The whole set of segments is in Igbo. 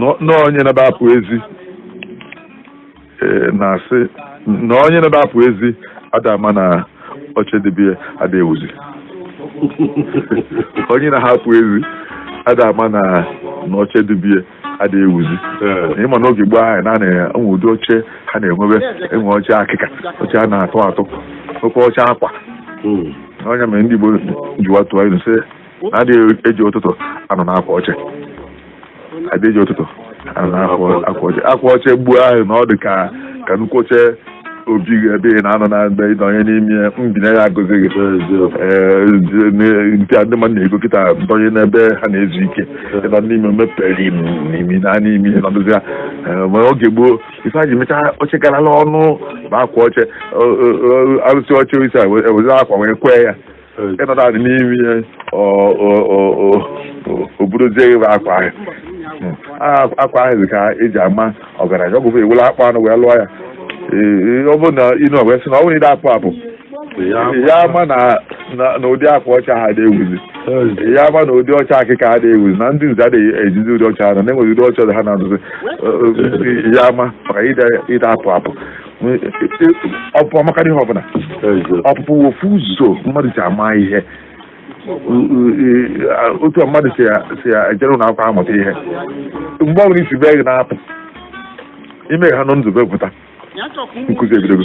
Na onye na-ebe apụ ezi, ee, na-asị na onye na-ebe apụ ezi ada ama na oche dibie ada ewuzi. Onye na-ahapụ ezi ada ama na oche dibie ada ewuzi. Ịma n'oge gboo ahụ na enwe ụdị oche ha na-enwebe, enwe oche akịka, oche a na-atụ atụ, nwekwa oche akwa. Onye mere ndị Igbo ji tụọ ilu sị na adịghị eji ụtụtụ anọ n'akwa oche, adịghị eji ụtụtụ anọ n'akwa akwa oche. Akwa oche gbuo ahụ na ọ dị ka nnukwu oche obi gị ebe ị na-anọ na mgbe ịnọnye n'ime mbinye ya agụzi gị. Ee, nke a ndị mmadụ na-ego kịta ndọnye n'ebe ha na-ezu ike, ịnọ n'ime mepere n'imi na n'ime nọdụzi ya. Ee, ma oge gboo, ife a ji mechaa oche garala ọnụ bụ akwa oche. Arụsị oche isi a ewezi akwa wee kwee ya, ịnọdụ adị n'ime ihe o buruzie gị bụ akwa ahụ. Akwa ahụ dị ka eji ama ọgaranya. Ọ bụ ewere akpa anụ wee lụọ ya. Ee, ọ bụrụ na inu wee sị na ọ bụrụ na ị apụ apụ ya ama na ụdị akwa ọcha ha dị ewuzi, ya ama na ụdị ọcha akịka ha dị ewuzi, na ndị nze adịghị ejizi ụdị ọcha ha na na-enweghị ụdị ọcha ha na-adụzi ya ama maka ịda apụ apụ. Ọpụpụ amaka n'ihe ọbụla. Ọpụpụ wụ ofu ụzọ mmadụ si ama ihe. Otu a mmadụ si ejere ụlọ akwụkwọ amụta ihe, mgbe ọbụla isi bee gị na-apụ ime ha nọ nzube pụta, nkụzi ebidogo.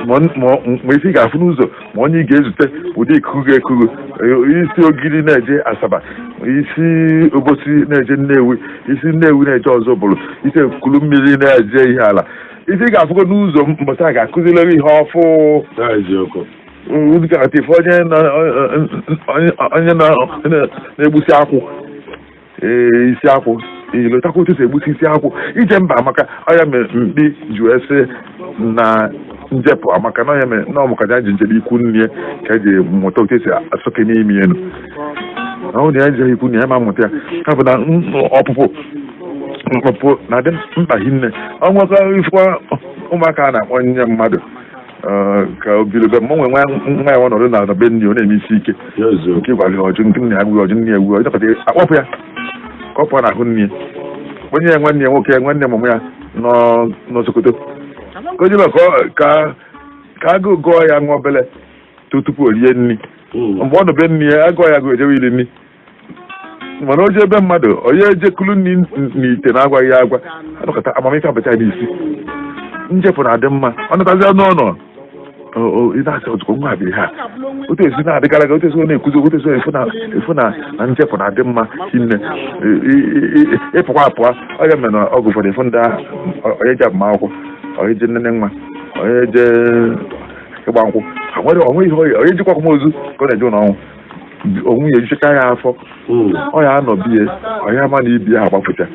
Ma isi ị ga-afụ n'ụzọ, ma onye ị ga-ezute, ụdị ikuku ga-ekugu, isi Ogidi na-eje Asaba, isi Obosi na-eje Nnewi, isi Nnewi na-eje Ọzọbụlụ, isi Ekulu Mmiri na-eje ihe ala, isi ị ga-afụgo n'ụzọ mbọchị a ga-akụziri ihe ọfụ. Dịka onye na-egbusi akwụ, ee, isi akwụ, ilotakwa otu esi egbusi isi akwụ. Ije mba amaka. Ọya mere mkpi ji wee sị na njepụ amaka, na ọya mere na ọmụka ya ji njem ikwu nne ka eji mụta otu esi asọke n'imi elu. Ọ bụrụ na ya ejighị ikwu nne ya ma mụta ya, ha bụ na ọpụpụ na-adị mkpa hinne. Ọ nwekwa ifụkwa ụmụaka a na-akpọ nye mmadụ, ka o bido be mmanwe nwa nwa ya nọrọ na be nne, ọ na-eme isi ike nke gwara ya ọjụ, nke nne ya agwụghị ọjụ, nne ya egwu ọjụ, akpọpụ ya ka ọ pụọ n'ahụ nne ya, onye ya nwanne ya nwoke, nwanne mụmụ ya nọ n'Sokoto, ka o jebe ka agụụ gụọ ya nwa obele tupu o rie nri. Mgbe ọ nọ be nne ya, agụọ ya agụụ ejewe iri nri, mana o jee ebe mmadụ, onye ejekulu nri n'ite na-agwaghị ya agwa, anọkọta amamife abata ya n'isi. Njepụ na-adị mma. Ọ natazie n'ụlọ, ị na-asị ozugbo nwa bịa ha otu esi na-adịgara gị, otu esi na-ekuzi, otu esi efu na njepụ na-adị mma hinne. Ịpụkwa apụa, ọ ya mere na ọgụ ụfọdụ efu ndị ahụ, onye je agbamakwụkwọ, onye je nnene nwa, onye je ịgba nkwụ, nwere onwe ihe onye jikwa akwamozu ka ọ na-eje ụlọ ọnwụ onwe ya ejichacha ya afọ. Ọ ya anọ bie, onye ama na ibi ahụ agbapụcha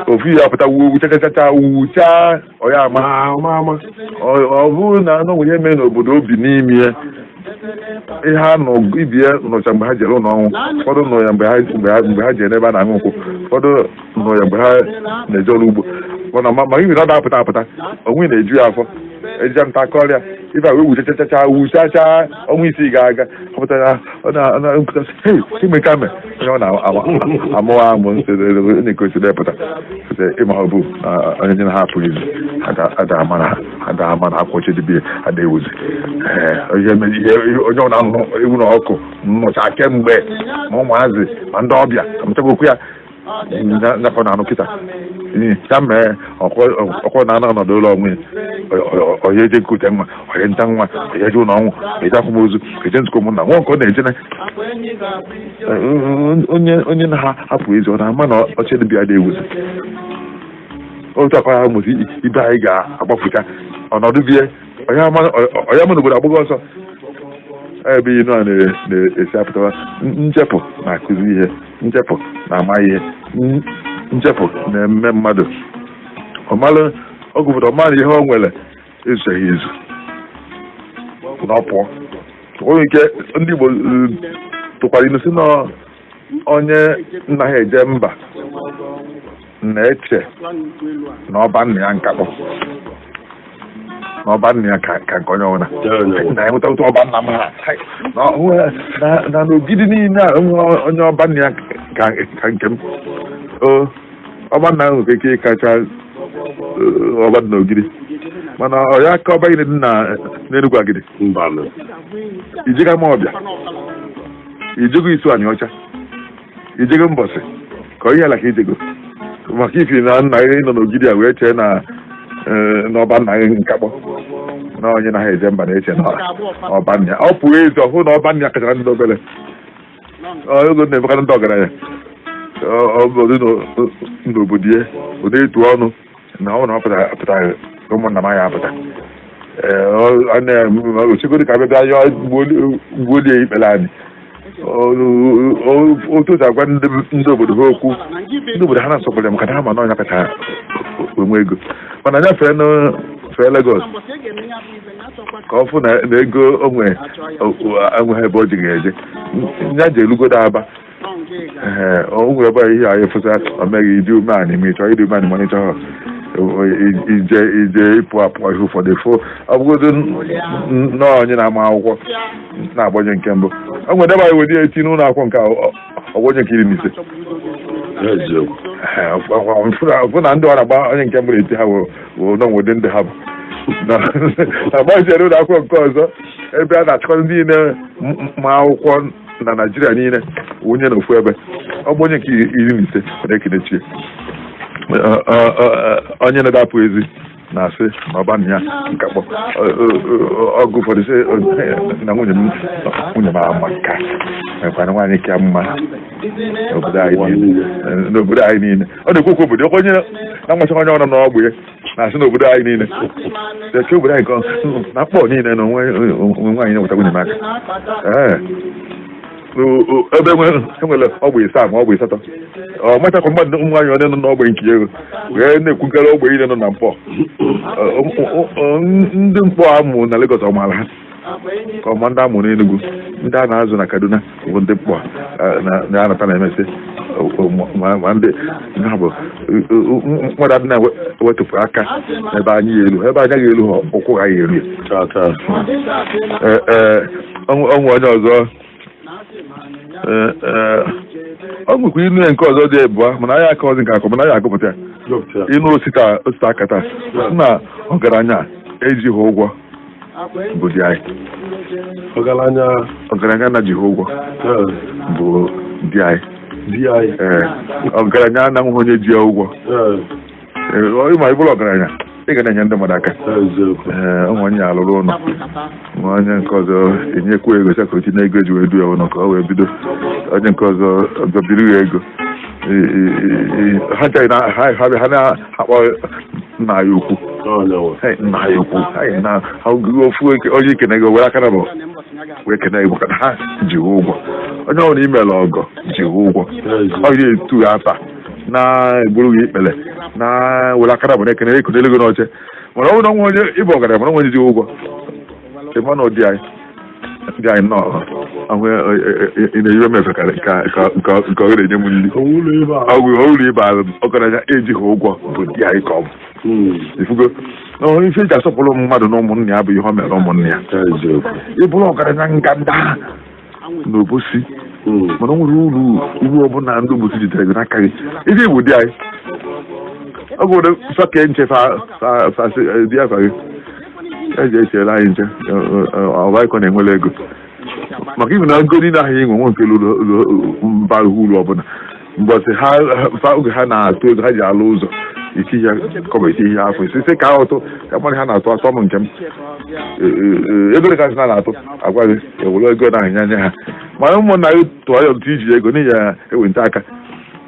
ofu ihe apụta wuo chachachacha wuchaa, onye ama ama. Ọ bụrụ na anụ nwere ihe mere n'obodo obi n'ime ya, ihe a nọ ibie nọcha mgbe ha jere ụlọ ọnwụ. Ụfọdụ nọ ya mgbe ha jere n'ebe a na-aṅụ nkwụ, ụfọdụ nọ ya mgbe ha na-eje ọrụ ugbo, mana ma ibi na ọ da-apụta apụta onwe na-eju ya afọ ejija nta akọrịa ife a wee wuchachacha wuchacha ọnwa 6 ga-aga ọ pụtara ọ na-mpụta, "Hey, ime ka me onye ọ na-amụwa amụ na-ekosi na-epụta sị ịma ọ bụ na onye na ha apụghị izu ada ama na akwa oche dibie ada ewuzi." Ee, ihe mere ihe onye ọ na-anụ ewu na ọkụ nnọcha kemgbe, ma ụmụazị ma ndị ọbịa amụchago okwu ya nyakọ na anụ kịta ya mee ọkwọ na anọ ọnọdụ ụlọ onwe ya, onye eje nkute nwa, onye nta nwa, onye eje ụlọ ọnwụ, eje akwamozu, eje nzukọ ụmụnna nwa nke ọ na-eje na onye na-apụ ezi, ọ na-ama na oche dibịa dị ewuzi. Otu akwa ya mụzi ibe anyị ga-agbapụcha ọnọdụ bie onye ama n'obodo agbụghị ọsọ ebe inu a na-esi apụtawa. Njepụ na-akụzi ihe, njepụ na-ama ihe, njepụ na-eme mmadụ ọmalụ oge ụfọdụ ọmalụ ihe o nwere ezuchaghị ezu na ọ pụọ. Onye nke ndị Igbo tụkwara ilu si na onye nna ha eje mba na-eche na ọba nna ya nkakpọ, na ọba nna ya ka nke onye ọbụla na enweta otu ọba nna m ha na n'ogidi niile a onye ọba nna ya ka nke m. O ọba nna ahụ nwere ike ịkacha ọba dị n'Ogidi, mana ọ ya ka ọba niile dị na n'Enugwu Agidi. Mbanụ. Ijega Amawbịa, ijego Isuanị Ọcha, ijego Mbọsị ka ihe ala ka ijego maka ifi na nna gị nọ n'Ogidi a wee chee na n'ọba nna gị nkakpọ na onye na ha eje mba na-eche na ọba nna ya ọ pụrụ ezi ọhụụ na ọba nna ya kachara ndị obere. Ọ ego na-emekarị ndị ọgaranya. Ọ bụrụ n'obodo ya, ọ na-etu ọnụ na ọ na ọ pụtara ụmụnna m ya apụta. Ee, ọ na-ochegoro ka abịa yọọ gbuolie ikpere anyị. Otu otu agwa ndị obodo ha okwu, ndị obodo ha na-asọpụrụ ya maka na ha ma na ọnya kacha enwe ego, mana anya fee fee Lagos ka ọ fụ na ego o nwe enweghị ebe o ji ga-eje ya ji elugodo Aba. Ee, o nwere ebe ihe anyị fụsa o meghị ịdị umeanị, ma ị chọrọ ịdị umeanị, mana ị chọrọ ije ije ịpụ apụ ihe ụfọdụ fụ ọ bụgodo nnọọ onye na-ama akwụkwọ na-agbanye nke mbụ o nwere ebe anyị were eti n'ụlọ akwụkwọ nke ọgbọ onye nke 15. Eziokwu. Fụ na ndị ọ na-agba onye nke mbụ na-eti ha wụ n'onwede ndị ha bụ agbaziere ụlọ akwụkwọ nke ọzọ ebe a na-achịkọta ndị niile ma akwụkwọ na Naịjirịa niile wunye n'ofu ebe, ọ bụ onye nke 15 ọ na-ekenechie onye na-adapụ ezi na-asị na ọba nna ya nkakpọ. Ọgụ ụfọdụ sị na nwunye m amaka, nwekwana nwaanyị ka mma n'obodo anyị niile, n'obodo anyị niile. Ọ na-ekwu okwu obodo onye na-amachaghị onye ọ nọ n'ọgbụ ya na-asị n'obodo anyị niile eke obodo anyị nke na mkpọ niile na onwe nwaanyị na-enweta nwunye m aka. Ee, ebe enwere ọgbụ ịsaa ma ọ bụ 8, ọ machakwa mmadụ ụmụ nwaanyị onye nọ n'ọgbe nke ego wee na-ekwukarị ogbe niile nọ na Mkpọ. Ndị Mkpọ amụ na Lagos ọmara ha ka ọma, ndị amụ n'Enugu, ndị a na-azụ na Kaduna bụ ndị Mkpọ na-anata na-emesị ma ndị ha bụ mmadụ adị na-ewetụpụ aka ebe anyị ya elu, ebe anya ga-elu ha, ụkwụ ha ya eru ya. Ee, onwe onye ọzọ ọ nwekwa inu ya nke ọzọ dị ebụa, mana anyị aka ọzọ nke akọ, mana anyị agụpụta ya. Inu osita osita akata na ọgaranya ejighị ụgwọ bụ di anyị. Ọgaranya. Ọgaranya na-jighị ụgwọ bụ di anyị. Di anyị. Ee, ọgaranya anaghị onye ji ya ụgwọ. Ịma ịbụrụ ọgaranya, ị ga na-enye ndị mmadụ aka. Eziokwu. Ee, ụmụ onye alụrụ ụlọ, nwa onye nke ọzọ enyekwa ego sị ka o tinye ego eji wee du ya ụlọ ka o wee bido, onye nke ọzọ biri ya ego. Ha nchaghị na ha ha na-akpọ nna ya ukwu. Ọnyanwa. Hey, nna ya ukwu. Hey, na ha ofu onye ikene gị were aka na bụ wee kene gị maka na ha ji ụgwọ. Onye ọbụla imere ọgọ ji ụgwọ, ọ ga-etu ya afa na-egburu gị ikpele na were aka na bụ na-ekene ekunelu gị n'oche, mana ọ bụrụ na onwe onye ịbụ ọgaranya mana onwe onye ji ụgwọ, ịma na ụdị anyị ndị anyị nọ ahụ ị na-eyiwe m efe ka nke ọ ga-enye m nri. Onwụlọ ebe a. Ọgwụ ụlọ ịba ọgaranya ejighị ụgwọ bụ di anyị ka ọ bụ. Ifugo na onye ife eji asọpụrụ mmadụ na ụmụnne ya bụ ihe o mere ụmụnne ya. Eziokwu. Ịbụrụ ọgaranya nganda n'Obosi, mana o nwere uru ọbụla ndị Obosi jidere gị n'aka gị ife bụ di anyị ọ bụ sọke nche fa di afa gị eji echere anyị nche ọbaịkọ na-enwere ego maka ibi na ego niile ahụ inwe nwe nke lụrụ mbara uru ọbụla mbọsị ha oge ha na-atụ ego ha ji alụ ụzọ iti ya kọba iti ihe afọ isi ka ụtụ ka mmadụ ha na-atụ atọ m nke m ego dị kasị na na-atụ agwa gị ewere ego na ahịnya nye ha, mana ụmụnna gị tụọ ya otu iji ego n'ihi ya ewente aka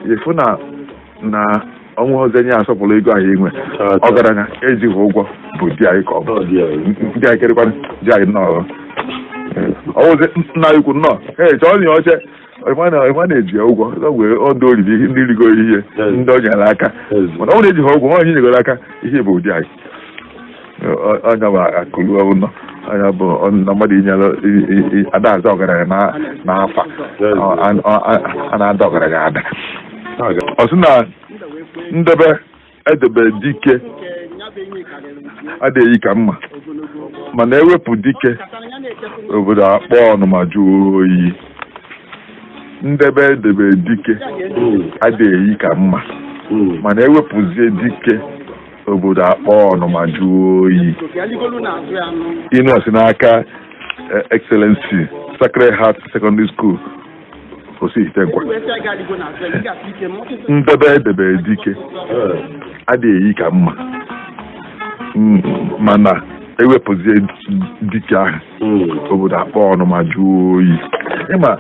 ịfụ na ọnwa ọzọ nye asọpụrụ ego ahụ inwe. Ọgaranya ejighị ụgwọ bụ di anyị ka ọ bụ. Ọ dị anyị. Ndị anyị kerịkwa di anyị nnọọ ọwụzi nna anyị kwu nnọọ ee chọọ ya oche ịma na-eji ya ụgwọ ọ wee ọdụ oriri ndị rigo ihe ndị o nyere aka, mana ọ bụrụ na ejighị ụgwọ nwaanyị nyegoro aka ihe bụ ụdị anyị ọnya bụ akụrụ ụlọ ọnya bụ na mmadụ inyere ada aza ọgaranya n'afa a na-ada ọgaranya ada. Ọ sị na ndebe edebe dike adịghị ka mma, mana ewepụ dike obodo akpọ ọnụma jụọ oyi. Ndebe edebe dike adịghị eyi ka mma, mana ewepụzie dike, obodo akpọ ọnụma jụọ oyi. Inu a si n'aka Excellency, Sacred Heart Secondary School, Osihite Nkwa. Ndebe edebe dike adịghị eyi ka mma, mana ewepụzie dike ahụ, obodo akpọ ọnụma jụọ oyi. Ịma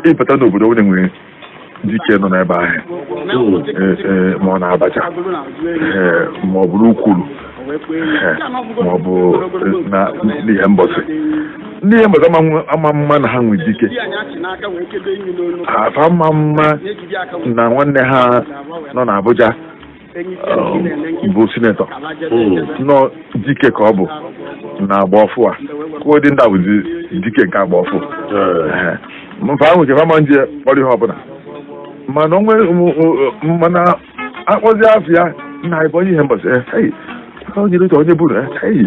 ịbata n'obodo onye nwere dike nọ n'ebe ahụ, ma ọ na-abacha, ma ọ bụrụ ukwuru, ma ọ bụ na n'ihe mbọsị, ndị ihe mbọsị ama mma na ha nwe dike afa mma mma na nwanne ha nọ n'Abuja bụ senator nọ dike ka ọ bụ na agba ọfụ a ka ụdị ndị a bụzi dike nke agba ọfụ. Mfa ahụ nke fama nje kpọrọ ihe ọbụla, mana onwe mana akpọzi afọ ya nna anyị bụ onye ihe mbọsị, hey, onye dị onye buru, hey,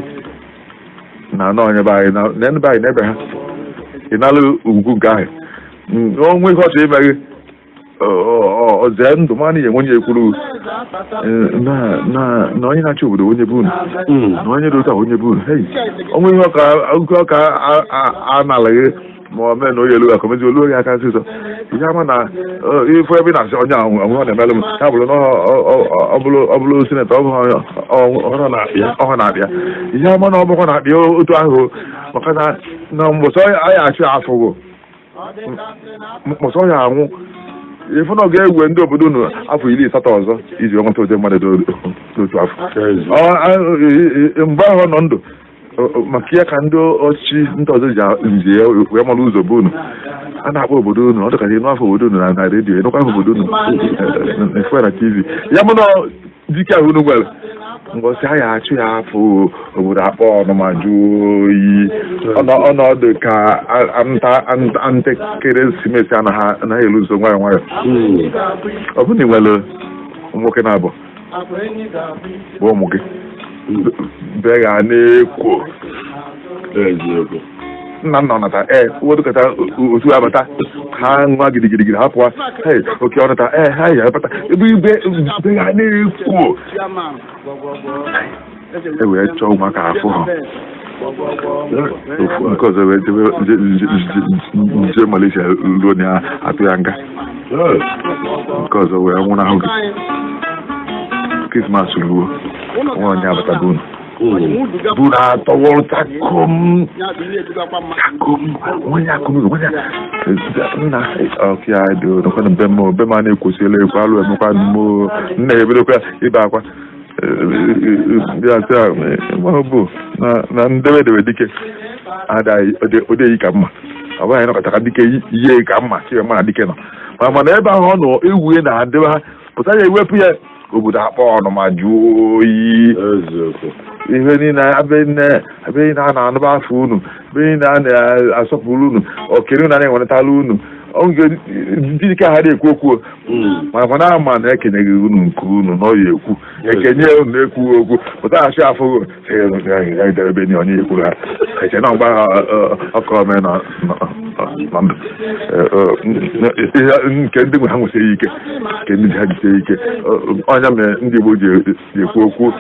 na anọ onye be anyị na ebe anyị n'ebe ha ị nalụ ugwu nke ahụ. Onwe ihe ọ chọrọ ime gị, ọ zee ndụ ma na ihe onye ekwuru na onye na-achị obodo onye bụ unu na onye dị otu a onye bụ unu, hey, onwe ihe ọka nke ọka analaghị ma ọ mee na onye elu aka mezi olu gị aka nso ihe ama na ife ebe ị na-asị onye ahụ onwe ọ na-emelụ m ya bụrụ na ọ bụrụ senator, ọ bụrụ ọhụ na-abịa ihe ama na ọ bụkwa na-abịa otu ahụ, maka na mbọsị anyị achụ afụgo mbọsị ọ ya anwụ, ifu na ọ ga-ewe ndị obodo unu afọ 80 ọzọ iji nweta ụdị mmadụ dị otu afọ mgbe ahụ ọ nọ ndụ maka ya ka ndị ọchịchị ndị ọzọ ji ya wee mara ụzọ bụ unu a na-akpọ obodo unu ọ dịka ịnụ afọ obodo unu na redio, ịnụkwa afọ obodo unu na na TV ya mụ na dike ahụ unu nwere mbọsị a ya achụ ya afọ obodo akpọ ọnụma jụọ oyi ọnọdụ ka nta ekeresimesi anaghị elu nso nwayọ nwayọ. Ọ bụrụ na ị nwere nwoke na-abụ bụ ụmụ gị be ga na-ekwo Eziokwu. Nna nna ọ nata ee wodukata otu abata ha nwa gidigidi ha pụọ, hey, oke ọ nata ee ha ya abata ebe igwe be ga na-ekwo e wee chọọ ụmụaka afụ ha ofu nke ọzọ wee jebe nje Malaysia ruo na atụ ya nga, nke ọzọ wee nwụnahụ gị. Christmas ruo, nwa onye abata bụ unu buru atọwọrọ takom takom onye akụnụzọ onye nna ọkịa dị nọkwa be m be m a na-ekwesịla ekwu alụ emekwa m nna ya ebidokwa ibe akwa bịa sị a bụ na ndebe debe dike odeghị ka mma ọ bụghị nọkọta ka dike ihe ka mma chiwe mma na dike nọ ma mana ebe ahụ ọ nọ ewue na adịba ha pụta ya ewepụ ya obodo akpọ ọnụma jụọ oyi. Eziokwu. Ihe niile ebe nne ebe niile a na-anụba afọ unu, ebe niile a na-asọpụrụ unu, okere unu a na-enwetatala unu oge dike ha na-ekwu okwu ma mana ama na ekenyeghị unu nke unu na ọya ekwu ekenye unu na-ekwughị okwu pụtaghachi afọ ebe ni onye ekwuru ha eche na ọgba ọkọ ome na ndụ ihe nke ndị nwe ha nwesịrị ike nke ndị ji ha jisie ike. Ọnya mere ndị Igbo ji ekwu okwu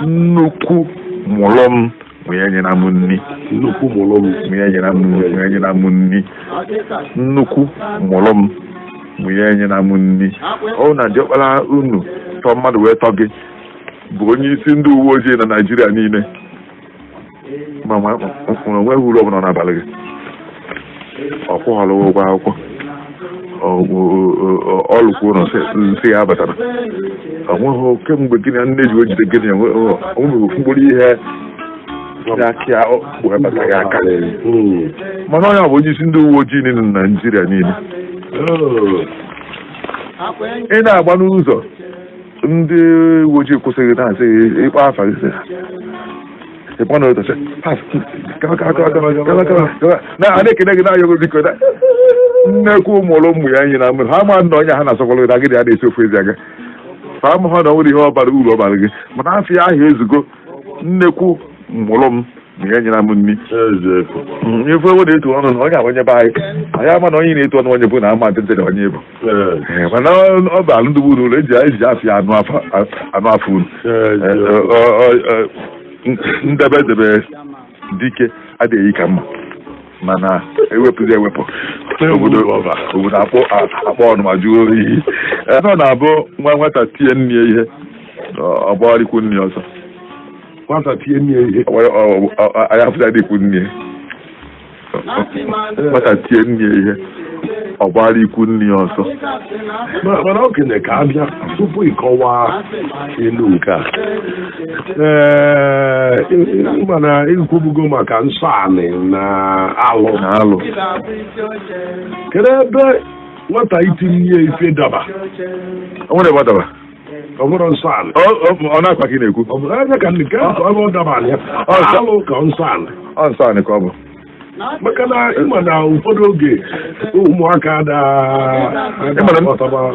nnukwu mụlọ m nwunye nyere m nri. Nnukwu mụrụ m. Nwunye nyere m nwunye nyere m nri. Nnukwu mụrụ m nwunye nyere m nri. Ọ na diọkpara unu tọọ mmadụ wee tọ gị bụ onye isi ndị uwe ojii na Naịjirịa niile, ma ma onweghị uru ọbụla n'abalị gị ọ kwụghọrọ ụgwọ akwụkwọ ọlụkwuo na nsị ya batara onweghị kemgbe gịnị nne ji wee jide gịnị onwebeghị ofu mkpụrụ ihe ya aka wee bata gị aka, mana onye bụ onye isi ndị uwe ojii niile na Naịjirịa niile. Ị na-agba n'ụzọ, ndị uwe ojii kwụsịghị na-asị gị ịkpọ afa gị sị ịkpọ na ụtọ pas gawa gawa gawa gawa gawa gawa gawa na a na-ekene gị na-ayọ gị biko na nnekwu mụrụ ụmụ ya enyi na mmiri ha ma nna onye ha na-asọkwara gị na gị na ya na-esi ofu ezi aga fa ama ha na o nwere ihe ọ bara uru ọ bara gị, mana afọ ya ahụ ezugo nnekwu mụrụ m. Na ya nyere m nri. Eziokwu. Ife ewu na-etu ọnụ na ọ ga-abụ onye be anyị, anyị ama na onye na-etu ọnụ onye bụ na ama ntịntịrị onye bụ. Ee. Mana ọ bụ alụmdi unu ụlọ eji afịa anụ afọ anụ afọ unu. Eziokwu. Ndebe debe dike adịghị ka mma, mana ewepụzi ewepụ obodo obodo akpọ akpọ ọnụ ma jụọ oyi. Ọ na-abụ nwa nwata tie nne ya ihe, ọ gbagharịkwu nne ya ọsọ. Nwata tie nne ya ihe. Anyị afụta dịkwu nne ya. Nwata tie nne ya ihe, ọ gbara ikwu nne ya ọsọ. Mana okenye, ka abịa tupu ịkọwa ilu nke a, ee, mana ikwubugo maka nsọ anị na alụ. Na alụ. Kedu ebe nwata itinye ya ife daba? O nwere ebe ọ daba. Ọ bụrụ nsọ anị? Ọ na-akwa ka ị na-ekwu. Ọ bụ ebe ka nke ka ebe ọ daba ya? Alụ ka nsọ anị? Ọ nsọ anị ka ọ bụ. Maka na ịma na ụfọdụ oge ụmụaka da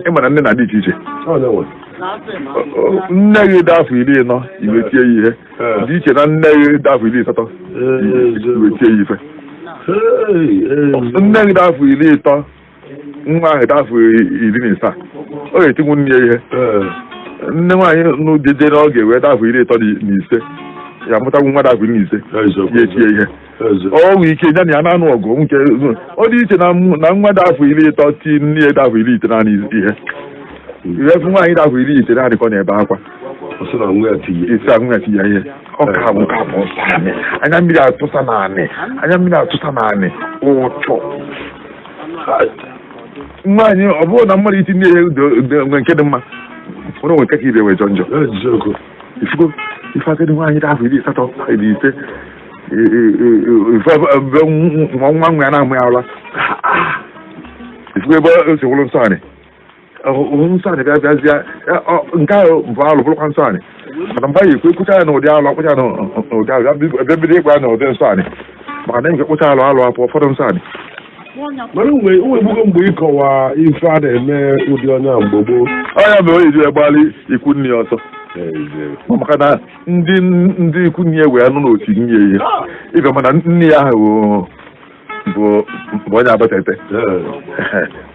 Ịma na nne na-adị iche iche. Ọ na-enwe. Nne gị dị afọ 40, iwe tie ya ihe, dị iche na nne gị dị afọ 80, iwe tie ya ife. Nne gị dị afọ 30, nwa ahụ dị afọ 17, ọ ga-etinwu nne ya ihe. Nne nwaanyị n'ụdịdị n'oge wee dị afọ 35 ya mụtagwu nwa dị afọ 15, ya etie ihe. Ọ nwee ike ya na ya na-anụ ọgụ nke ọ dị iche na nwa dị afọ 30 ti nne ya dị afọ 90 ihe. Ihe fụ nwaanyị dị afọ 90 ka ọ na-ebe akwa. Ọ sị na nwa ya tinye. Isi ahụ ya tinye ihe. Ọ ka bụ ka bụ nsọ anị. Anya mmiri atụsa naanị, anya mmiri atụsa naanị ụchụ nwaanyị. Ọ bụrụ na mmadụ itinye ihe nwe nke dị mma, nwere onwe nke ka ibe wee jọ njọ. Eziokwu. Ifugo ife agadi nwaanyị dị afọ 80, 50, ife ebe nwa nwa ya na-amụ ya ụla. Ifugo ebe o si wụrụ nsọ anị, nsọ anị bịa bịazie nke ahụ bụ alụ, bụrụkwa nsọ anị. Mana mgbe anyị ekwu ekwucha ya n'ụdị alụ, akpụcha ya n'ụdị alụ, bịa bido ịkpa ya n'ụdị nsọ anị, maka na enwe kpụcha alụ, alụ apụ ụfọdụ nsọ anị. Mana onwe onwegbugo mgbe ịkọwa ife a na-eme ụdị onye a mgbe gboo. Ọ ya mere o ji gbalị ikwu nne ya ọsọ, maka na ndị ikwu nne ya wee nụ n'otu nne ya ihe ịbịa, mana nne ya ahụ bụ onye abatete.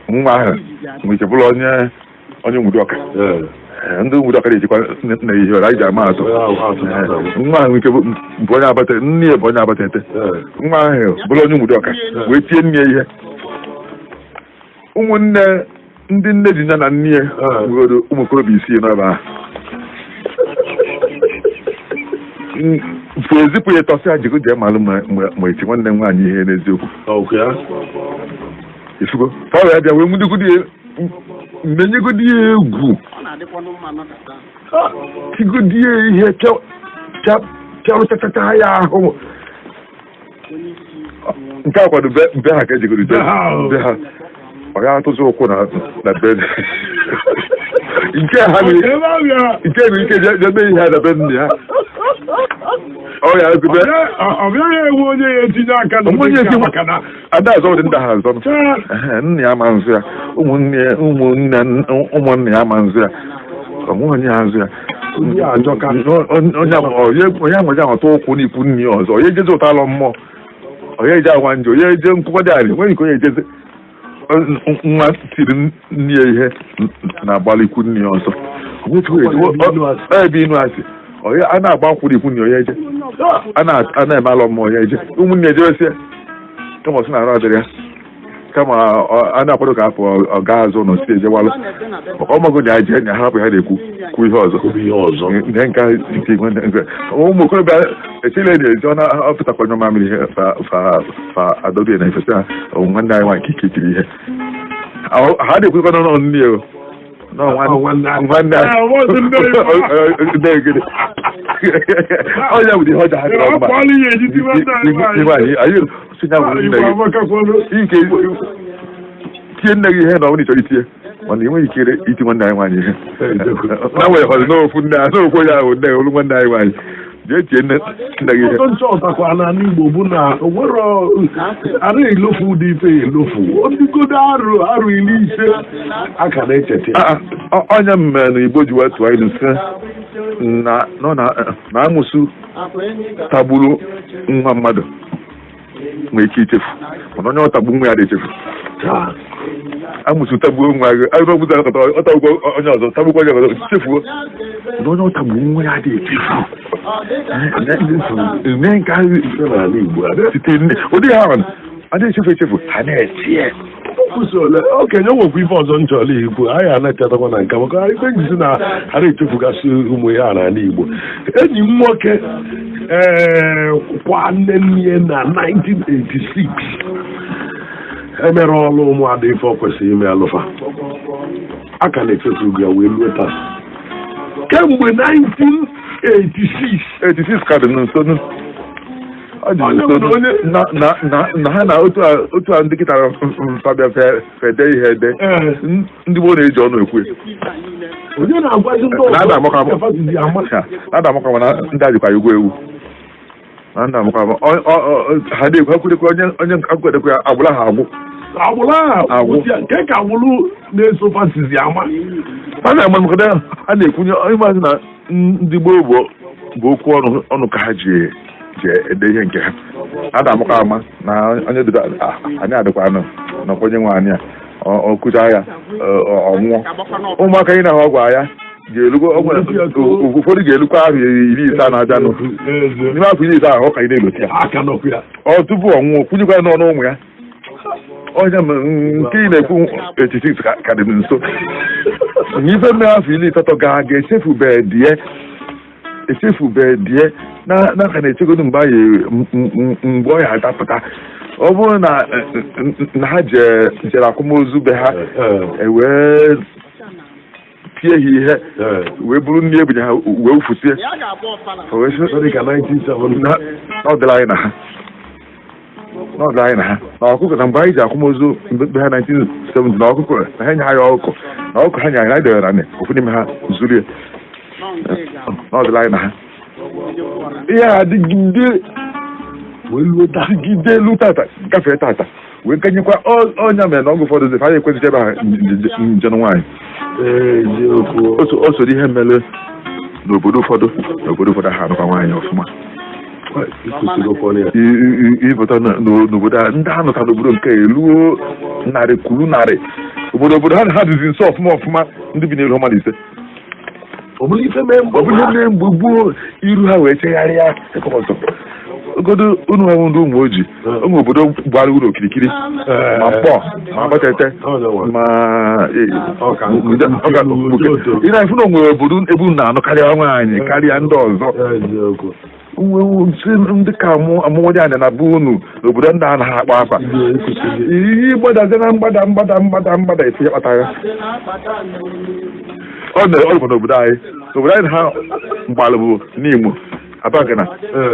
Nwa ahụ nwere ike bụrụ onye nwudo ọka. Ndị nwudo ọka na-ejikwa nna ihe ọra anyị ji ama atụ. Nwa ahụ nwere ike bụ onye abatete, nne ya bụ onye abatete. Nwa ahụ bụrụ onye nwudo ọka wee tie nne ya ihe. Ụmụnne ndị nne ji ya na nne ya nwere ụmụ okorobịa isii n'ebe ahụ. Mfe ezipụ ya tọsị ya jigo jee malụ ma eti nwanne m nwaanyị ihe n'eziokwu. Ọkụ ya. Ifugo fa wee bịa wee nwudegodi ya, menyegodi ya egwu, tigodi ya ihe, pịarụchachacha ya ahụ. Nke a kwado be ha ka ejigoro Be ha o. be ha. Ọ ya atụzi ụkwụ na be nke ha mere. Ebe ahụ ya. Nke nwere ike jee mee ihe a na be nne ya, ọ ya ezigbo. Ọ bịaghị enwe onye ya etinye aka na Onwe onye ụdị nke a etinye- maka na ada azọ ụdị ndị ha azọ. Chaa. Ehe, nne ya ama nzụ ya, ụmụnne ya, ụmụnne ụmụnne ya ama nzụ ya, onwe onye ya azụ ya. Onye ajọka. Onye onye ahụ ahụta ụkwụ n'ikwu nne ya ọzọ, onye ejezi ụta alọ mmụọ, onye eje agwa nje, onye eje nkwụkwọ dị arị nweghị nke onye ejezi. Nwa tiri nne ya ihe na-agbalị ikwu nne ya ọzọ. Ọ ebe inu asị onye a na-agba nkwụ n'ikwu nne ya, onye eje a na-eme alọ mmụọ, onye eje ụmụnne ejebesie, kama ọ sị na arụ adịrị ya, kama a na-akwado ka afọ ọ gaa azụ ụlọ si ejewalụ, maka ọmago na ya jee na hapụ ya na-ekwu kwu ihe ọzọ. Kwuo ihe ọzọ. Nke nke ahụ nke igwe nke ụmụ okorobịa echile na-eji ọ na-apụtakwanye mamịrị ihe fa adọbie na ifesa ha. Nwanne anyị nwaanyị ka ike tiri ihe ha na-ekwekwa n'ọnụ nne ya o. Nọ Ọ nwanne anyị. Nwanne Eh, ọ bụzi nne ya. nne gịnị onye bụ ihe ọjọọ ha dịrọ Ọ mma. kpọọla ihe ejiti nwanne anyị nwaanyị. Nwaanyị anyị sị ya bụ nne Igbo gị amakakwanu. ike tie nne gị ihe na ọ bụrụ na ị chọrọ itinye, mana ị nweghị ike iti nwanne anyị nwaanyị ihe na nwere họrọ n'okwu nne n'okwu onye ahụ nne olu nwanne anyị nwaanyị. Jee tie nne nne gị ihe. Ọtọ nchọtakwa n'ala Igbo bụ na onwero ara elofu ụdị ife ya elofu ọdịgodo arụ arụ 50 a ka na-echeta ya. Ah, ah, ọnya mere na Igbo ji wee tụọ ilu sị na nọ na na amụsụ tagburu nwa mmadụ nwere ike ichefu, mana onye ọ tagbu nwa ya dị echefu. Amụsụ tagbuo nwa gị, ọ tagbukwa onye ọzọ, tagbukwa onye ọzọ, chefuo, mana onye ọ tagbu nwa ya dị echefu. Mee nke ahụ Site n'ala Igbo a site nne ụdị ha ahụ adịghị echefu echefu, ha na-eti ya. Kwụsị ole okenye, nwekwa ife ọzọ m chọrọ ikwu. Anyị anachetakwa na nke maka ife njisi na ha na-echefugasị ụmụ ya n'ala Igbo. Enyi m nwoke ee kwa nne nne na 1986 emere ọlụ ụmụada ife ọ kwesịrị ime alụfa, a ka na-echefu ya wee lue taa, kemgbe 1986. 86 ka dị nso ọ dị Onye nso. bụ onye- Na ha na otu a ndị kịta mfabịa fede ihe ede. Ndị gboo na-eji ọnụ ekwu ya. Onye na-agwazi ndị Na-ada amaka ọzọ ka fa sizi ama? Ha, na-ada amakwa mana ndị a jikwa ya ụgwọ ewu na ndị amakwa ama. Ha na-ekwu, ha kwudekwa onye onye akwụdekwa ya, agbụla ha agwụ. Agbụrụ ahụ Agwụ. nke ka agbụrụ na-eso fa sizi ama. A na-ama maka na a na-ekwunye onye maazị na ndị gboo bụ okwu ọnụ ọnụ ka ha ji ede ihe nke ha. A na-amakwa ama na onye dịka anyị adịkwa anụ nakwa onye nwe anyị a ọ kụcha ya, ọ nwụọ. Ụmụaka anyị na ha ọgwa ya ga-erukwa ụfọdụ ga-erukwa ahụ 50 a na-abịanụ. N'ime afọ 50 ahụ, ọ ka ị na-elote ya. Aka nọkwu ya. Ọ tupu ọ nwụọ, kwunyekwa ya n'ọnụ ụmụ ya. Onye nke ị na-ekwu 86 ka dị m nso. N'ife mere afọ 80 ga ga-echefube die, echefube die na na ka na-echegodu mgbe anyị mgbe ọ ya adapụta. Ọ bụrụ na na ha jere akwamozu be ha, ewee tie ha ihe, wee buru nri ebunye ha, wee wufusie, o wee sị Ọ dị ka 1970. Na ọ dịla anyị na ha, na ọ dịla anyị na ha na ọkụkọ na mgbe anyị ji akwamozu mgbe ha 1970 na ọkụkọ na ha nye anyị ọkụkọ na ọkụkọ ha nye anyị na anyị debere na ofu n'ime ha zuru ya, na ọ dịla anyị na ha. Ihe a adịgide wee luo taa. Dịgide elu tata, gafee tata, wee ganyekwa. Ọnya mere na ọgụ ụfọdụ dị ha ekwesịghị ebe ha njem nwaanyị. Eziokwu. O soro ihe mere n'obodo ụfọdụ, n'obodo ụfọdụ ha anụkwa nwaanyị ọfụma. Ikwusigokwa ya. Ịpụta n'obodo a, ndị ha nọta n'obodo nke eluo narị kwuru narị obodo obodo ha ha dịzi nso ọfụma ọfụma, ndị bi n'elu mmadụ 5. Ọ bụrụ ife mee mgbe Ọ bụrụ ihe mere mgbe gboo, iru ha wee chegharịa ebe ọzọ ogodo unu ha bụ ndị ụmụ ojii, ụmụ obodo gbara uru okirikiri, ma Mkpọ, ma Abatete, ma Ọka ọka Ojoto. Ị na-efu na o nwere obodo ebe unu na-anụ karịa nwaanyị karịa ndị ọzọ. Eziokwu. Nwe ndị ka amụnwụ dị anya na be unu n'obodo ndị anaghị akpa afa iyi gbadazi na mgbada mgbada mgbada mgbada esi ya kpatara ọ na ọ bụ n'obodo anyị, n'obodo anyị na ha mgbalụ bụ n'Imo, Abagana,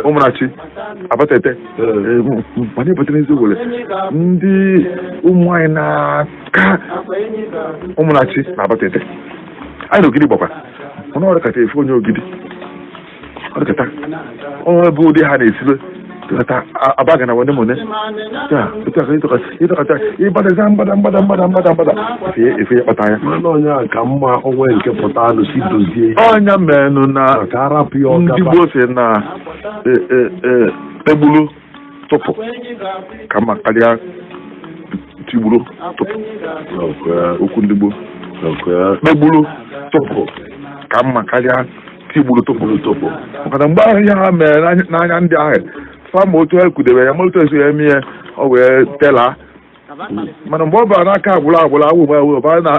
Ụmụnachi, Abatete. Mana ịbata n'ezi Owere, ndị ụmụ anyị na-aka Ụmụnachi na Abatete. Anyị na Ogidi gbakwa, mana ọ dịkata efu onye Ogidi, ọ dịkata ọ bụ ụdị ha na-esibe dịkata Abagana wene mone ya otu aka ịdọkata ịgbadaza mgbada mgbada mgbada mgbada mgbada efe ya kpata ya. Mana onye a ka mma onwe nke pụta anụ si dozie ya. Ọnya menụ na Maka arapụ ya ndị ọgaba. gboo si na egburu tụpụ ka mma karịa tigburu tụpụ. Okwu ndị gboo, kpegburu tụpụ ka mma karịa tigburu tụpụ Tụpụ. Maka na mgbe ahụ ihe ha mere n'anya ndị ahụ fa, ma otu ha kwudebe ya, ma otu esi eme ya, ọ wee tela. Mana mgbe ọ bara n'aka agbụrụ agbụrụ awụ mgbe awụ bara na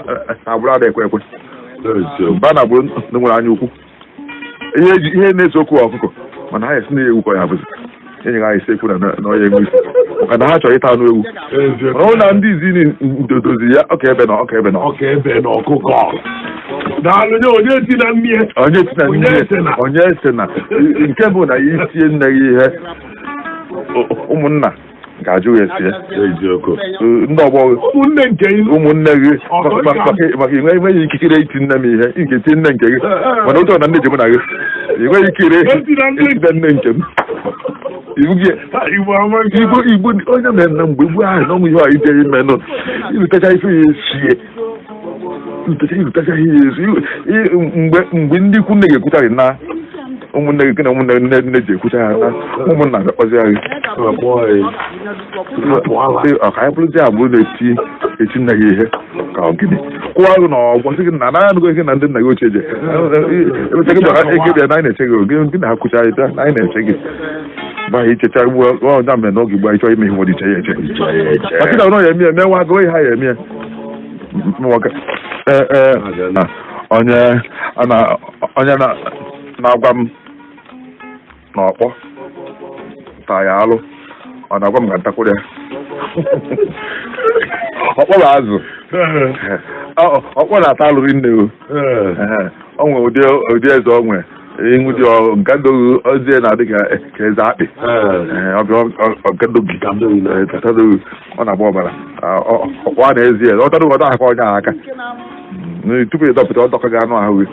agbụrụ ada ekwe ekwe Eziokwu. mba na agbụrụ ndị nwere anya ukwu, ihe ihe na-ese okwu ọkụkọ, mana ha esi na ewu ka ọ ya bụzi enyeghị anyị isi ekwu na na ọya enwe isi, maka na ha chọrọ ịta anụ ewu. Eziokwu. Mana ọ na ndị izi ndodozi ya ọka ebe na ọka ebe na Ọka ebe na ọkụkọ. Daalụ nye onye si na nne. Onye si na Onye nne si na. Onye si na nke bụ na ya itie nne gị ihe, ụmụnna. Ga-ajụ ya esi ya. Eziokwu. Ndị ọgbọ gị, ụmụnne nke gị, ụmụnne gị, Ọ, maka enweghị ikikere iti nne m ihe, ị ga-eti nne nke gị, mana otu ọ na nne ji mụ na gị, ị nweghị ikikere Eti na nne. eti na nne nke m. Iwu gị Igbo amaghị. Igbo, Igbo onye mere na mgbe gboo ahụ na ọnwụ ihe a ije imenụ, irutacha ife ya esie, irutacha ihe ya esi. Mgbe ndị ikwu nne ga-ekwuchaghị na ụmụnne gị na ụmụnne nne nne ji ekwucha ya na ụmụnna ga-akpọzi ya gị. Apụọla. Ọ ka anyị bụrụzi agbụrụ na-eti eti nna gị ihe ka ọ gịnị kwụọ gị na ọgwọ sị gị na anaghị anụgo ihe na ndị nna gị ochie je emecha gị bịara eke bịa na anyị na-eche gị oge gị na ha kwụcha anyị bịa na anyị na-eche gị ba ichecha gbuo ọ na mere n'oge gbaa ịchọ ime ihe nwere iche ya eche maka na ọ ya eme ya mewa agụụ ihe ha ya eme ya nwoke ee ee na onye a na onye na na-agwa m na ọkpọ taa ya alụ, ọ na-agwa m ka ntakwuru ya ọkpọ bụ azụ. Ọkpọ na-ata alụrị nne o. Ehe, o nwere ụdị eze o nwere ihu dị nke doghị ozie na-adị ka eze akpị. Ee, ọ bịa nke doghị tadoghị, ọ na-agba ọbara. Ọkpọ a na-ezi ya ọ tadoghị, ọ dahakwa onye ahụ aka tupu ị dọpụta ọ dọka gị anụ ahụ gị.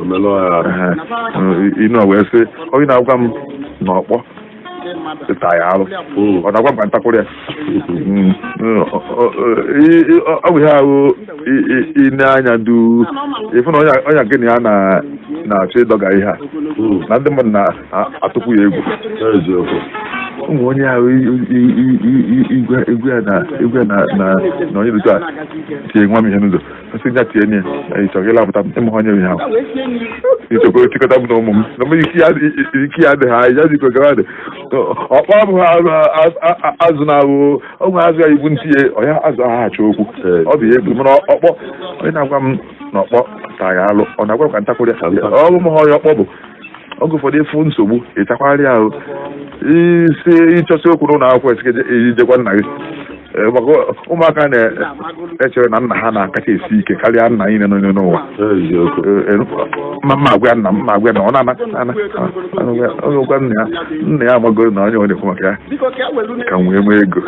Ehe, inu a wee sị onye na-agwa m na ọkpọ taa ya alụ, ọ na-agwa m ka ntakwuru ya. Ọ bụ ihe ahụ ine anya du ịfụ na onye nke na ya na-achọ ịdọga ihe a na ndị mmadụ na-atụkwu ya egwu. Eziokwu. Ụmụ onye ahụ igwe igwe ya na igwe na na na onye otu a tie nwa m ihe n'ụzọ, sị ya tie nye ya ịchọ gị lapụta m ịmụ onye ihe ahụ ịchọkwa chịkọta m na ụmụ m na m ike ya ike ya adịghị anyị ya jikọ gawa dị ọkpọ abụghị azụ na-abụ onwe azụ ya ibu ntinye ọya azụ ahụ achọ okwu ọ bụ ya egwu mana ọkpọ onye na-agwa m na ọkpọ taa ya alụ, ọ na-agwa m ka ntakwuru ya ọ bụ m ha onye ọkpọ bụ oge ụfọdụ ịfụ nsogbu ịchakwarị ahụ isi ịchọsị okwu n'ụlọ akwụkwọ esi ijekwa nna gị. Ee, maka ụmụaka na-echere na nna ha na-akacha esi ike karịa nna niile nọ n'ụwa. Eziokwu. Ee, mma agwa ya nna m, mma agwa ya na ọ na-ana ana onye gwa nna ya, nna ya amagoro na onye ọ na-ekwu maka ya ka m wee nwee ego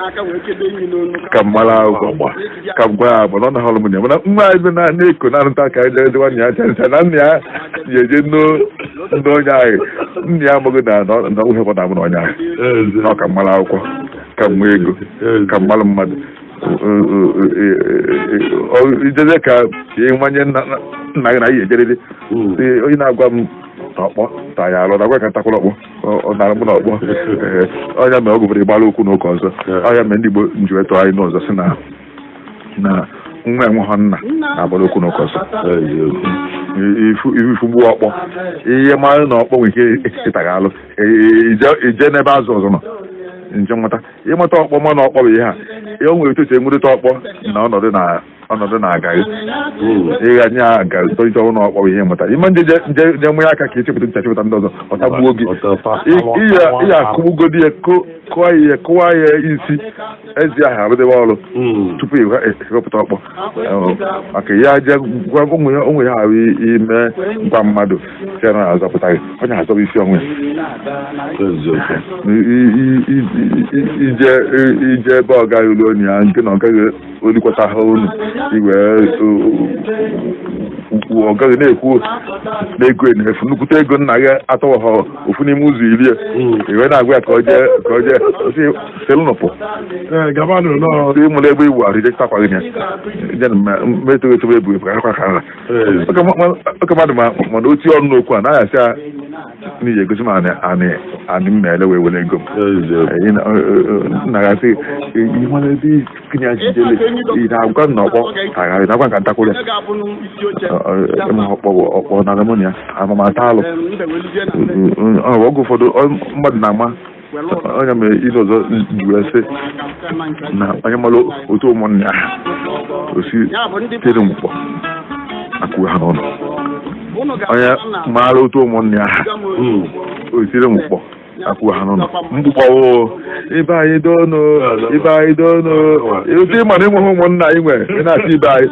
ka m mara akwụkwọ ka m gwa ya agba na ọ na-ahọrọ m ya, mana nwa anyị na-eko na-arụta aka eje ejewa nna ya cha na nna ya ya eje ndị onye ahụ nna ya amaghị na na nwunye bụ na abụ na onye ahụ na ọ ka m mara akwụkwọ ka m nwee ego ka m mara mmadụ ijeze ka ị manye nna gị na ihe ejerede. Onye na-agwa m na ọkpọ taa ya alụ na-agwa ka ntakwụrụ ọkpọ ọ nara mụ na ọkpọ. Ee, ọnya mere ọ gụbara ịgbara okwu n'ụka ọzọ, ọnya mere ndị Igbo nji wetụ anyị n'ụzọ si na na nwa enweghọ nna na-agbara okwu n'ụka ọzọ. Eziokwu. Ifu gbuo ọkpọ ihe mara na ọkpọ nwere ike ịtaga alụ ije n'ebe azụ ọzọ nọ nje nweta ịmata ọkpọ ma na ọkpọ bụ ihe a ihe o nwere etu esi enwerịta ọkpọ na ọnọdụ na-agaghị ịgha nye aga tolite ọnwụ na ọkpọ bụ ihe mmụta ime nje nje nje mụnye aka ka echepụta ncha chepụta ndị ọzọ ọ tagbuo gị. Ihe akụgbugodi ya kụọ ya ihe kụwa ya isi ezi ahụ arụdebe ọrụ tupu ewepụta ọkpọ maka ya je gwa ụmụ ya onwe ya ahụ ime gwa mmadụ sị na azọpụta gị onye azọba isi onwe ya. Eziokwu. Ije ije ebe ọ gaghị ruo ya nke na ọ gaghị olikwata ha unu iwe ọ gaghị na-ekwu na ego na-efu nnukwute ego nna gị atọghọ ha ofu n'ime ụzọ iri ya iwe na-agwa ya ka o jee sị selụnụpụ. Ee, gabanụ nọọ. Ndị mụrụ ebe iwu ahụ ije takwa gị ya je na mmetụ etobe ebu ebu ka ka ha oke mmadụ ma mana otu ọnụ n'okwu a naghị asị ya n'ihi egosi m anị anị anị m mere wee were ego m. Eziokwu. Ị nna ga asị ị mara ebe itinye jidere ị na-agwa m na ọkpọ agharị na-agwa nka ntakwụrụ ya ịma ọkpọ bụ ọkpọ na pneumonia amamata alụ. Oge ụfọdụ mmadụ na-ama onye mere ihe ọzọ ji wee sị na onye mara otu ụmụnne ya osi tere mkpọ akwụ ha n'ụlọ, onye maara otu ụmụnne ya osiri mkpọ akwụ ha n'ụlọ mkpụkpọ woo ibe anyị dono ibe anyị dono otu ịma na enweghị ụmụnna anyị nwere ị na-asị ibe anyị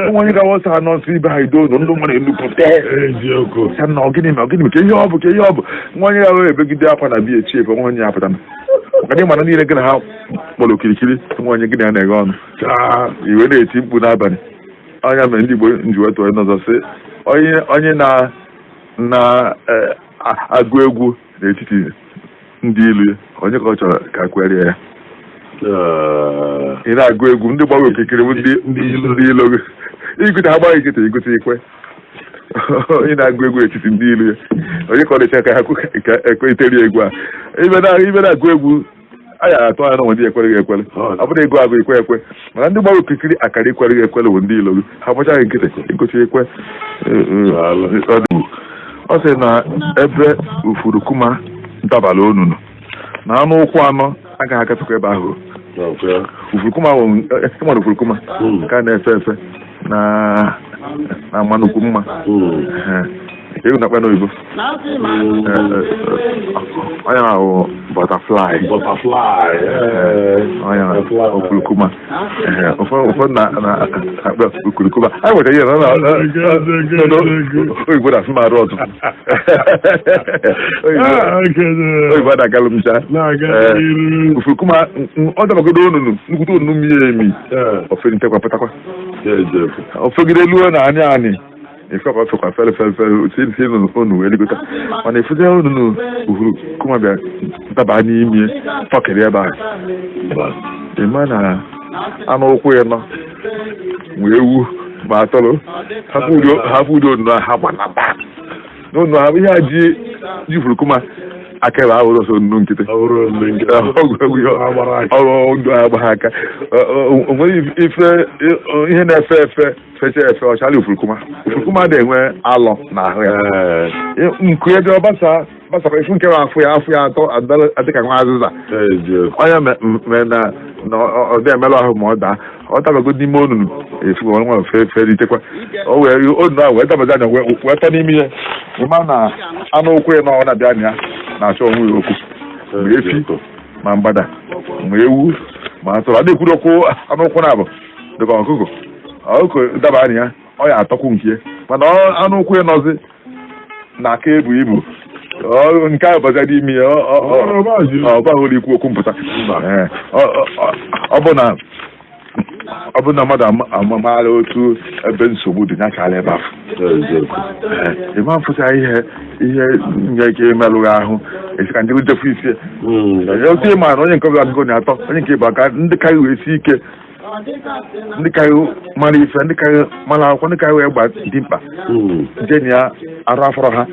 ụmụ onye gawa ọsọ anọ nsọ ibe anyị dono ndị mmadụ enupụta. Eziokwu. Sị na ọ gịnị ma ọ gịnị ma ka ihe ọ bụ ka ihe ọ bụ nwa onye ya wee ebegide akwa na biya echi ebe nwa onye ya pụta Maka na ịma na niile gị na ha kpọrọ okirikiri, nwe onye gị na ya na-eghe ọnụ. Chaa. Iwe na-eti mkpu n'abalị anya mere ndị Igbo nji wee tụọ n'ọzọ sị onye na na eh, agụ egwu n'etiti ndị ilu ya, onye ka ọ chọrọ ka kwere ya? Ị na-agụ egwu, ndị gbara okirikiri bụ ndị Ndị ilo. Ndị ilo gị. Igute ha gbara nkịtị, igute ikwe. Onye na-agụ egwu n'etiti ndị ilu ya, onye ka ọ na-eche ka ha ka ekwetere egwu a? Ibe na-agụ egwu a ya atụ anya na onwe ndị ekwere gị ekwere. Ọ bụrụ ego agụ ikwe ekwe, mana ndị gbara okirikiri akara ikwere gị ekwere bụ ndị ilo gị. Ha gbachaghị nkịtị, igosi ekwe. Ọ sị na ebe ufurukuma dabara onunu na anụ ụkwụ anọ agaghị agafekwa ebe ahụ. Ufurukuma bụ ịmara ufurukuma ka na-efe efe na na ama nnukwu mma. Ego na-akpa n'oyibo. Onye ahụ butterfly. Butterfly. Onye ahụ okurukuma. Ụfọdụ na-akpa okurukuma anyị nwetara ihe na oyibo na asụmarụ ọtụtụ oyibo na-agalụ m cha. Ufurukuma ọ dabagodo onunu, nnukwute onunu miri emi, ofenitekwa pụtakwa, ofegide luo na anị anị ifekwa fekwa fere fere fere si si onu wee ligota. Mana efuzi onunu ufurukuma bịa daba n'ime tọkịrị ebe ahụ, ịma na anụ ụkwụ ya nọ ma ewu ma atụrụ hapụ udo onunu ahụ, ha gbanaba n'onu ahụ. Ihe a ji ji ufurukuma aka ebe ahụ ụzọ onunu nkịtị ọrụ ndụ ha agba ha aka. O nwere ife ihe na-efe efe fecha efe ọchala ufurukuma. Ufurukuma na-enwe alọ n'ahụ ya, nku ebe ọ basa basakwa ifu nke afụ ya afụ ya atọ adịka nwa azịza. Onye mere na ọ dị emerụ ahụ ma ọ daa, ọ dabago n'ime onunu efu nwa fe ritekwa o wee onunu ahụ wee dabazi anya wee tọ n'ime ya. Ịma na anụ ụkwụ ya na ọ na-abịa na ya na-achọ onwe ya okwu, ma efi ma mgbada ma ewu ma atụrụ a na-ekwuru okwu. Anụ ụkwụ na-abụ dịka ọkụkọ, ọkụkọ daba anya ya, ọ ya atọkwu nke ya. Mana anụ ụkwụ ya nọzi na aka ebu ibu nke ahụ baza n'ime ya, ọ baghị ikwu okwu mpụta. Ọ bụ na mmadụ amamara otu ebe nsogbu dị ya karịa ebe afọ ịma mfụcha ihe ihe nye ike imerụghị ahụ esi ka ndị jefu isi otu. Ịma na onye nke ọbụla agụgụ na-atọ onye nke ịbụ aka, ndị karị wee si ike, ndị karị mara ife, ndị karị mara akwụkwọ, ndị karị wee gba dị mkpa jeni ya arụ afọrọ ha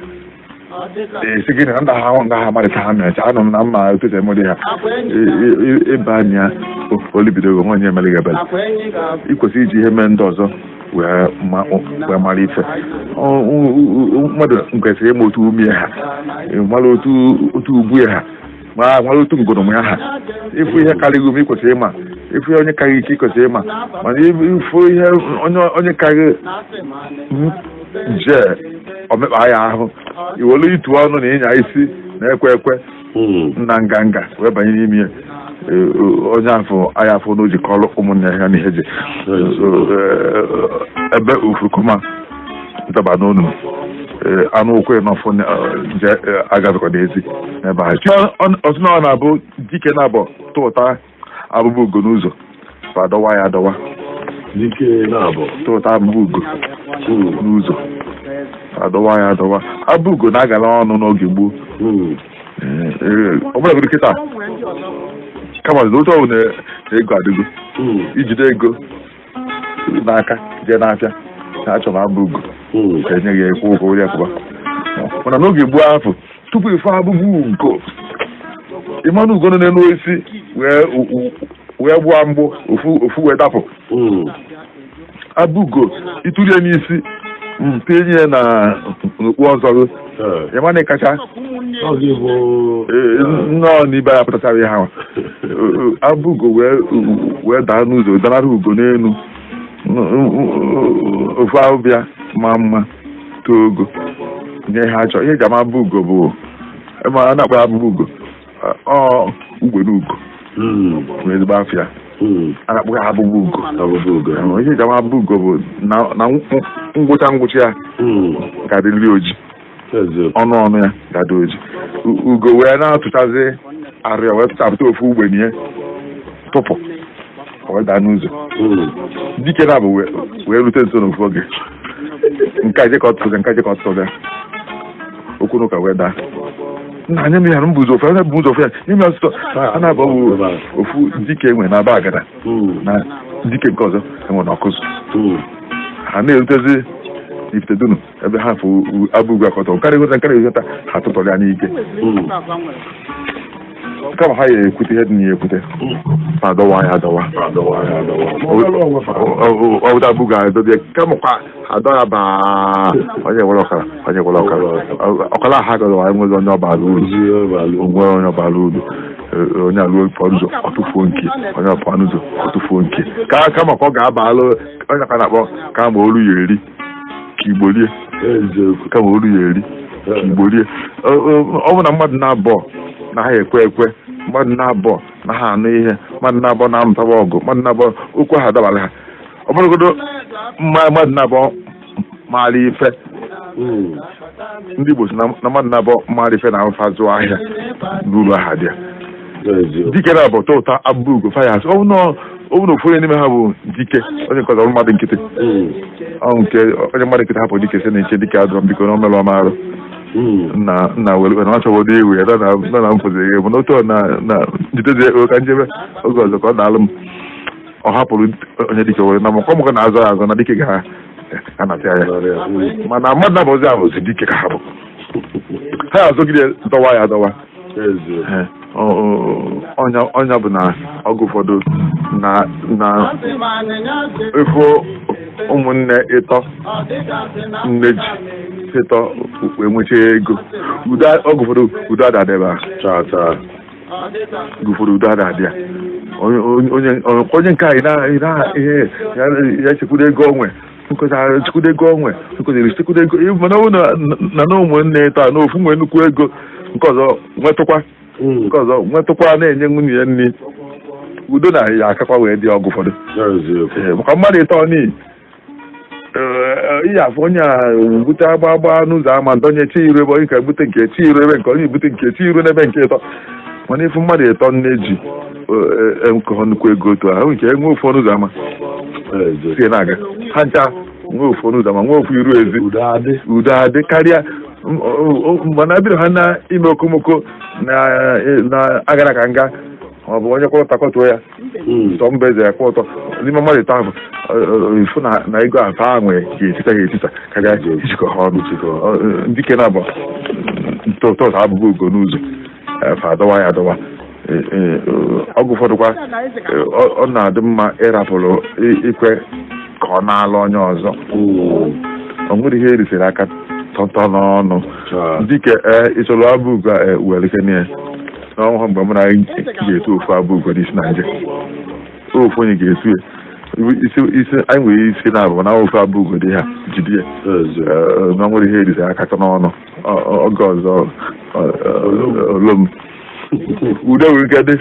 esi gịnị na ndị ha nga ha amalite ha mere anọ m na mma otu esi emere ha ịba anya olibidogo nwa onye emere gị ebere. Ị kwesịrị iji ihe mee ndị ọzọ wee mara ife. Mmadụ kwesịrị ịma otu umie ha, mara otu ubu ya ha, ma mara otu ngụrụm ya ha. Ịfụ ihe karịrị ume, ị kwesịrị ịma. Ịfụ ihe onye karịrị ike, ị kwesịrị ịma. Mana ịfụ ihe onye karịrị jee omekpa ya ahụ, iwelu itu ọnụ na ịnya isi na ekwe ekwe na nganga wee banye n'ime ya. Onye afọ anya afọ na o jikọrọ ụmụnne ya na ihe ji ebe ufurukuma daba n'onu anụ ụkwụ ya n'ọfọ nje agafekwa n'ezi n'ebe ahụ. Ọtụ na ọ na-abụ dike na-abọ tụta abụbụ ugo n'ụzọ, adọwa ya adọwa. Dike na-abọ tụta abụbụ ugo n'ụzọ, adọwa ya adọwa. Abụ ugo na-agala ọnụ n'oge gboo. Ọ bụla kịta kama na otu ọbụla na ego adịgo, ijide ego n'aka jee n'afịa na achọ m abụ ugo ka enye gị ekwu ụgwọ onye kwụba. Mana n'oge gboo afọ tupu ife abụbụ ugo, ịmanụ ugo nọ n'elu osisi wee gbụọ mgbụ ofu ofu wee dapụ. Abụ ugo ịtụrie n'isi tinye ya na n'okpu ọzọ gị, ịmanụ kacha nnọọ n'ibe ya pụtachara ihe ahụ. Abụ ugo wee daa n'ụzọ, danara ugo n'elu ofu ahụ bịa ma mma too ogo nye ha achọ ihe eji ama abụ ugo bụ ma a na-akpọ ya abụbụ ugo. Ọ ugbene ugo bụ ezigbo afịa a na-akpọ ya abụbụ ugo. Ihe eji ama abụbụ ugo bụ na ngwụcha ngwụcha ya ga-adịrịrị oji, ọnụ ọnụ ya ga-adị oji. Ugo wee na-atụchazi. Arụ ya wee tụchapụta ofu ogbenye ya tụpụ, o wee daa n'ụzọ. Dike na-abụ wee rute nso n'ofu oge, nke a je ka ọ tụrụ, nke a je ka ọ tụrụ ya. Okwu n'ụka wee daa. Nna anya m ya m bụ ụzọ ofu ya, bụ ụzọ ofu ya nye m ya ọsụsọ. A na-abụ ofu dike enwe na aba agada na dike nke ọzọ enwe na ọkụzụ. Ha na-erutezi Ifitedunu ebe ha fụ abụ ugwu akọtọ nkarị ịghọta, nkarị ịghọta, ha tụtụrụ ya n'ike. Kama ha ya ekwute ihe dị na ya ekwute, ha adọwa ya adọwa. Adọwa ya adọwa. Ma ọ bụrụ onwe fa. Ọbụta abụ ga-adọbịa kama kwa adọ ya baa, onye nwere ọkara, onye nwere ọkara, ọkara ha gọdọwa, enweghị onye ọbara uru. Ozi ọbara uru. Onwe onye ọbara uru. Onye alụọ pụọ n'ụzọ, ọtụfuo nke onye ọpụọ n'ụzọ, ọtụfuo nke ka kama ka ọ ga-abalụ onye ka na-akpọ kama olu ya eri ka Igbo rie. Eziokwu. Kama olu ya eri ka Igbo rie. Ọ bụ na mmadụ na-abụọ na ha ekwe ekwe, mmadụ na-abụọ na ha anụ ihe, mmadụ na-abụọ na-amụtaba ọgụ, mmadụ na-abụọ okwu ha adabalị ha, ọ bụrụgodo mmadụ na-abụọ maara ife. Ndị Igbo si na mmadụ na-abụọ maara ife na mfa zụọ ahịa n'uru aha dị ya. Eziokwu. Dike na-abụ ụtọ ụtọ abụbụ ugo fayas. Ọ bụ na ofu onye n'ime ha bụ dike, onye nke ọzọ bụ mmadụ nkịtị. Ọ nke onye mmadụ nkịtị hapụ dike, si na nche dike adọrọ m, biko, na o melụ ọma arụ. Nna nna were na ọ chọwodo iwe ya na na mfụzi ya bụ n'otu ọ na na njidezi ego ka njebe oge ọzọ ka ọ daalụ m. Ọ hapụrụ onye dike were na maka ọmụka na-azọ ya azọ na dike ga-anata ya. Mana mmadụ na-abụzi abụzi dike ka ha bụ, ha azọgide dọwa ya adọwa. Eziokwu. Ee, ọnya bụ na oge ụfọdụ na ịfụ ụmụnne ịtọ nne ji ịtọ wee nweta ego udo, oge ụfọdụ udo adadebe ha. Chaa chaa. Oge ụfọdụ udo adadị ya. Onye nke anyị na ihe ya chekwudo ego onwe nkọta, chekwudo ego onwe nkọta, chekwudo ego. Mana ọ bụ na ụmụnne ịtọ a na ofu nwee nnukwu ego, nke ọzọ nwetụkwa, nke ọzọ nwetụkwa, na-enye nwunye ya nri, udo na ya akakwa wee dị ọgụ ụfọdụ. Eziokwu. Ee, maka mmadụ ịtọ n'ihi ihe afọ onye a bute agba agba n'ụzọ ama ndonye chi iru ebe onye ka bute nke chi iru ebe nke onye bute nke chi iru n'ebe nke ịtọ. Mana ịfụ mmadụ ịtọ nne ji nkọ nnukwu ego otu ahụ nke enwe ofu ọnụ ụzọ ama. Eziokwu. Sie na-aga ha ncha nwee ofu ọnụ ụzọ ama, nwee ofu iru ezi. Udo adị. Udo adị karịa mana ebido ha na ime okomoko na agara ka nga ọ bụ onye kwụrụ takọtuo ya. Sọ mba eze ya kwụ ọtọ n'ime mmadụ ịtọ ahụ ifu na ego afọ ahụ nwere ga-etisa ga-etisa karịa ijikọ ha ọnụ. Ndị ke na-abụ ntụtụ abụghị ugo n'ụzọ fa adọwa ya adọwa. Ọgụ ụfọdụ kwa ọ na-adị mma ịrapụrụ ikwe ka ọ na-alụ onye ọzọ. O nwere ihe erisiri aka tọtọ n'ọnụ. Chaa. Dike ee ịchọrọ abụ ugo a were kene ya n'ọnwa mgbe mụ na anyị ga-etu ofu abụ ugo n'isi na nje ofu onye ga-etu ya isi isi anyị nwere isi na abụ na ofu abụ ugo dị ha jide ya. Eziokwu. Na nwere ihe erisiri aka tọ n'ọnụ. Oge ọzọ olom udo nwere ike dị,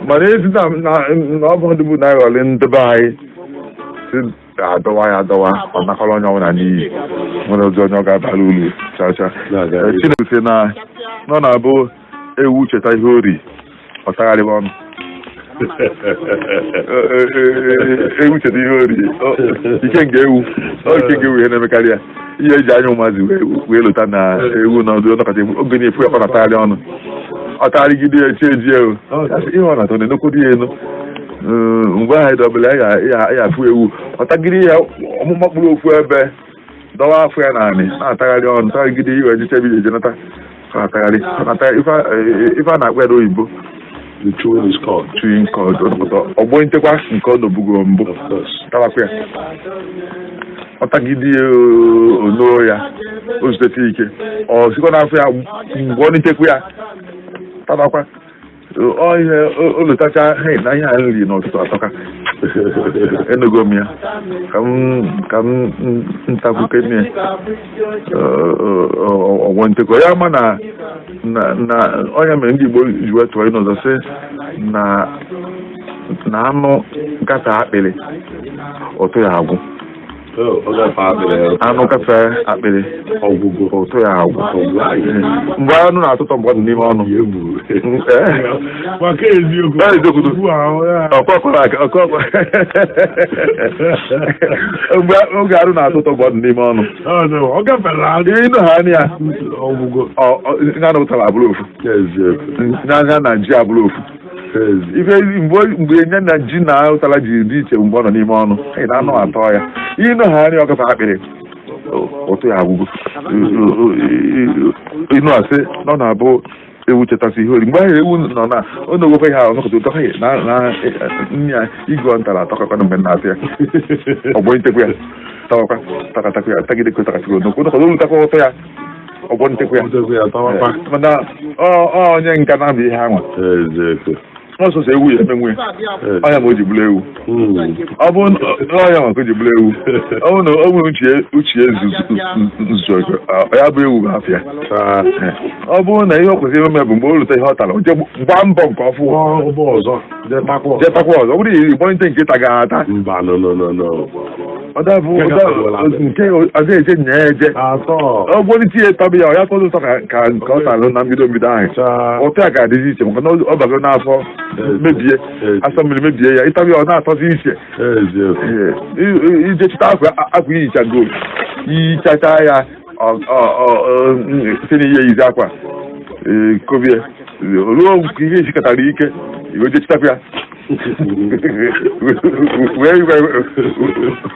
mana ezi na ọ bụ ndị bụ na aghọrị ndị be anyị si adọwa ya adọwa, ọ nakọrọ onye ọbụla n'iyi nwere ụzọ onye ọ ga-abara uru cha cha. Na-aga. Chineke sị na ọ na-abụ ewu cheta ihe ori ọ tagharịba ọnụ. Ewu cheta ihe ori ike nke ewu ọ ike nke ewu ihe na-emekarị ya ihe eji anya ụmụazị wee lụta na ewu na ọdụ ọnọkọta ewu oge na-efu ya, ọ na-atagharị ọnụ, ọ tagharịgide ya chi eji ewu. Ya sị, ihe ọ na-atọ na-enokwu ya enu. Mgbe ahụ dọbele ya afụ ewu ọ tagide ya ọmụma kpụrụ ofu ebe dọwa afọ ya naanị na-atagharị ọnụ, tagharịgide iwe jicha ebe ije nata ọ na-atagharị ọ na-atagharị ife a na-akpọ ya n'oyibo. The chewing is called. Chewing cud ọgbọ nchekwa nke ọ nọbugo mbụ. Of course. Tabakwa ya ọ tagide ya onuo ya o zutete ike ọ sikwa n'afọ ya ngwọ nchekwa ya tabakwa ọ ihe o lotacha hei na ihe a nri n'ụtụtụ atọka enugo m ya ka m ntakwuke ya ọgbọ nchekwa ya ma na onye mere ndị Igbo ji wee tụọ ịnụ ụzọ sị na anụ gata akpịrị ụtụ ya agwụ. Ọ gafe akpịrị. Anụ gafee akpịrị, ọgwụgwụ. Ụtọ ya agwụ. Ọgwụ anyị. Mgbe anụ na-atụtọ, mgbe ọ dị n'ime ọnụ. Egwu. Eh. Maka eziokwu. Eh, eziokwu. Ugbu a, ọ ya. Ọkọkọrọ aka ọkọkọ. Mgbe oge arụ na-atụtọ, mgbe ọ dị n'ime ọnụ. Ọ dị, ọ gafere anụ. Ịnụ ha anya ya. Ọgwụgwụ. Anụ ụtara abụrụ ofu. Eziokwu. N'anya na ji abụrụ ofu. Ezi. Ife mgbe nye na ji na ụtara ji dị iche, mgbe ọ nọ n'ime ọnụ, ị na anụ atọ ya, ịnụ ha anya, ọ gafe akpịrị, ụtụ ya agwụgo. Ịnụ asị na ọ na-abụ ewu chetasị ihe ori mgbe ahụ ewu nọ na ọ na-ewekwa ihe ahụ nọkọta ụtọ na na nne ya igwe ọ ntara atọkakwana mgbe na-asị ya ọgbọ ntekwu ya tawakwa takatakwa ya tagidekwe takatakwa nnukwu nọkọta olutakwa ụtọ ya ọgbọ ntekwu ya. Ntekwu ya tawakwa. Mana ọ onye nka na-abụ ihe anwa. Eziokwu. Ọsọsọ ewu ya emenwe ọnya ma o ji bụrụ ewu. Ọ bụrụ na ọnya ma ka o ji bụrụ ewu, ọ bụrụ na o nwere uche, uche nzu ya bụ ewu bụ afịa. Taa. Ọ bụrụ na ihe ọ kwesịrị ime bụ mgbe o rute ihe ọ tara, o jee gbaa mbọ nke ọfụ. Gbaa ụgbọ ọzọ. Jee takwa ọzọ. Jee takwa ọzọ. Ọ bụrụ na iri gbọnite nke ịta ga-ata. Mba, no, no, no, no. Ọ dabụ nke ọ ga-eje nya eje. Atọ. Ọ gbọnite ya tabi ya, ọ ya tọzụ ụtọ ka nke ọ tara na mbido mbido ahụ. Taa. Ụtọ ya ga-adịzi iche maka na ọ bago n'afọ mebie, asọ mmiri mebie ya, ịtabi ya, ọ na-atọzi iche. Eziokwu. Ee, ije chịta akwa, akwa ihichago, ihichacha ya, site n'ihe yizi akwa, ee, kobie ruo nke ihe esikọtara ike, iwe je chitakwa ya wee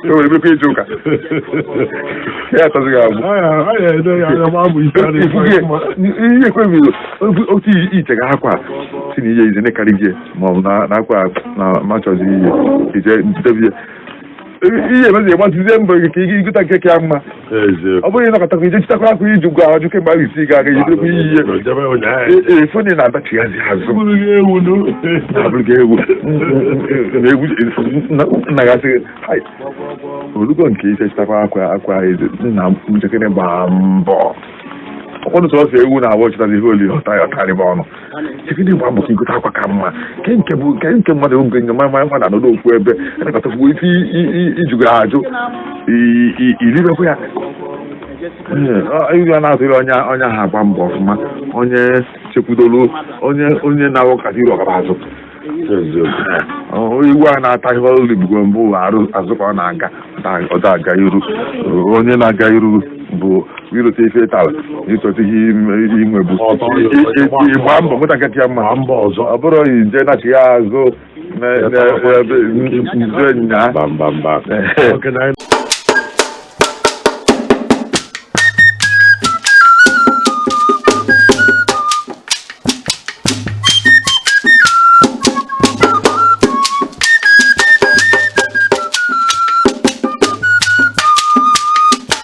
were mekwa ije ụka ya atọzighị agbụ. Aya ede ya anya ma bụ isi adịghị Ifuge mma. Ihe ekwebi otu iche ga akwa si na ihe ize nekarị gị ma ọ bụ na akwa na machọzi ihe ije debie ihe emezi gbazizie mbọ gị ka ị gụta nke ka ya mma. Eziokwu. Ọ bụghị ịnọkọtakwa ije chitakwa akwa iji gwa ajụ kemgbe ahụ isi ga-aga idokwa iyi ihe. Jebe ụnyaahụ. Efoni na-adachighazi azụ. Bụrụ gị ewu nu. Abụrụ gị ewu na egwu nna gasị hai olugo nke ise chitakwa akwa akwa eze nna nchekere gbaa mbọ ụfọdụ sọsọ ewu na-abụ chịtazi ihe oli ọta ya ọtarịba ọnụ chekere gbaa mbọ ka igote akwa ka mma nke nke bụ nke nke mmadụ nke nke mma mmadụ anọdụ okwu ebe anakọtakwu ife ijugo ajụ iribekwa ya. Ee, a na-atụrụ onye onye ahụ agba mbọ ọfụma, onye chekwudolu onye onye na-awọkasị iru ọgaba azụ. Eziokwu. Iwu a na-ata ihe olu igbo mbụ arụ azụ ka ọ na-aga ọda aga iru. Onye na-aga iru bụ irote ife tara ịchọta ihe inwe bụ Ọtọ. ịgba mbọ nweta nke ka ya mma. Gbaa mbọ ọzọ. Ọ bụrụ ije nachighị azụ nje nya. Mba, mba, mba. Oke na anyị